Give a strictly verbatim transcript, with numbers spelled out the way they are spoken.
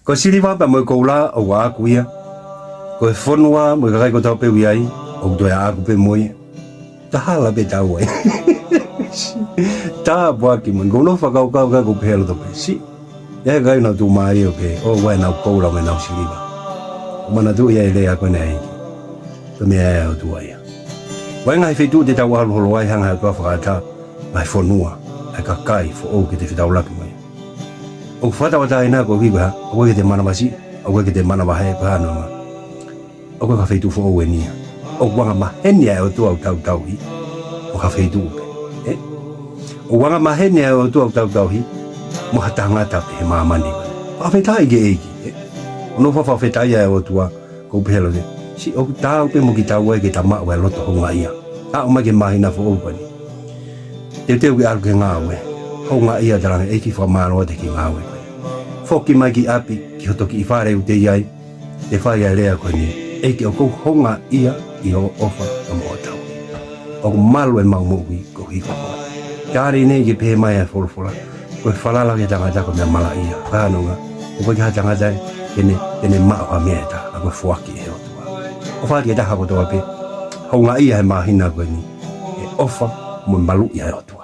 Ko e siliva pea mo e koula ʻoku ʻaʻaku ia. Ko e fonua mo e kakai kotoa pē ʻoku ʻi ai, ʻoku toe ʻaʻaku pē mo ia. Ka hala pē taua ia. Tāpuaki mo ia. Ko hono fakakaukau ka ʻoku pehē ʻa e loto pē. Siʻi. ʻI ai e kakai ʻoku nau tuʻumālie ʻo pehē, ʻoua ʻe nau koula mo ʻenau siliva. ʻOku manatuʻi ʻa e lea ko eni ʻa e ʻEiki. Ko e meʻa ia ʻa e ʻOtua ia. ʻOku ʻi ai e ngaahi feituʻu te tau ʻalu holo ai, hanga ʻe he ʻOtua ʻo fakaʻatā e ngaahi fonua, ʻa e kakai foʻou ke te fetaulaki mo ia. ʻOku fakatauʻatāina koeʻuhi ko e hā? ʻOku ʻikai ke te manavasiʻi, ʻoku ʻikai ke te manavahē, ko e hā hono ʻuhinga? ʻOku ʻikai ko ha feituʻu foʻou eni ia. ʻOku angamaheni ʻa e ʻOtua ʻoku tau tauhi mo ha feituʻu pē. Ē? ʻOku angamaheni ʻa e ʻOtua ʻoku tau tauhi mo ha tangata pē he māmani. Fakafetaʻi ki he ʻEiki. Ē? ʻOku ou fakafetaʻi ʻa e ʻOtua, ʻoku pehē ʻa e loto. Siʻi, ʻoku taau pē mo kitaua ia ke ta maʻu ʻa e loto houngaʻia. Aʻu mai ki he māhina foʻou ko eni. Teuteu ke ʻalu ki he ngāue. Houngaʻia, talaange, ʻEiki, fakamālō atu ki he ngāue ko eni. Foki mai ki ʻapi, ki hoto kiʻi fale ʻoku te ʻi ai, te fai ʻa e lea ko eni: ʻEiki, ʻoku ou houngaʻia ʻi hoʻo ʻofa mo hoʻo tauhi. ʻOku malu ʻemau moʻui koeʻuhi ko koe. Tali eni ke pehē mai ʻa e folofola, ko e falala ki he tangata ko e meʻa malaʻia. Ko e hā hono ʻuhinga? He ʻoku ʻikai ha tangata ia te ne, te ne maʻu ha meʻa ʻe taha, ka ko e foaki ʻe he ʻOtua. ʻOfa atu ki he taha kotoa pē, houngaʻia he māhina ko eni he ʻofa mo e maluʻi ʻa e ʻOtua.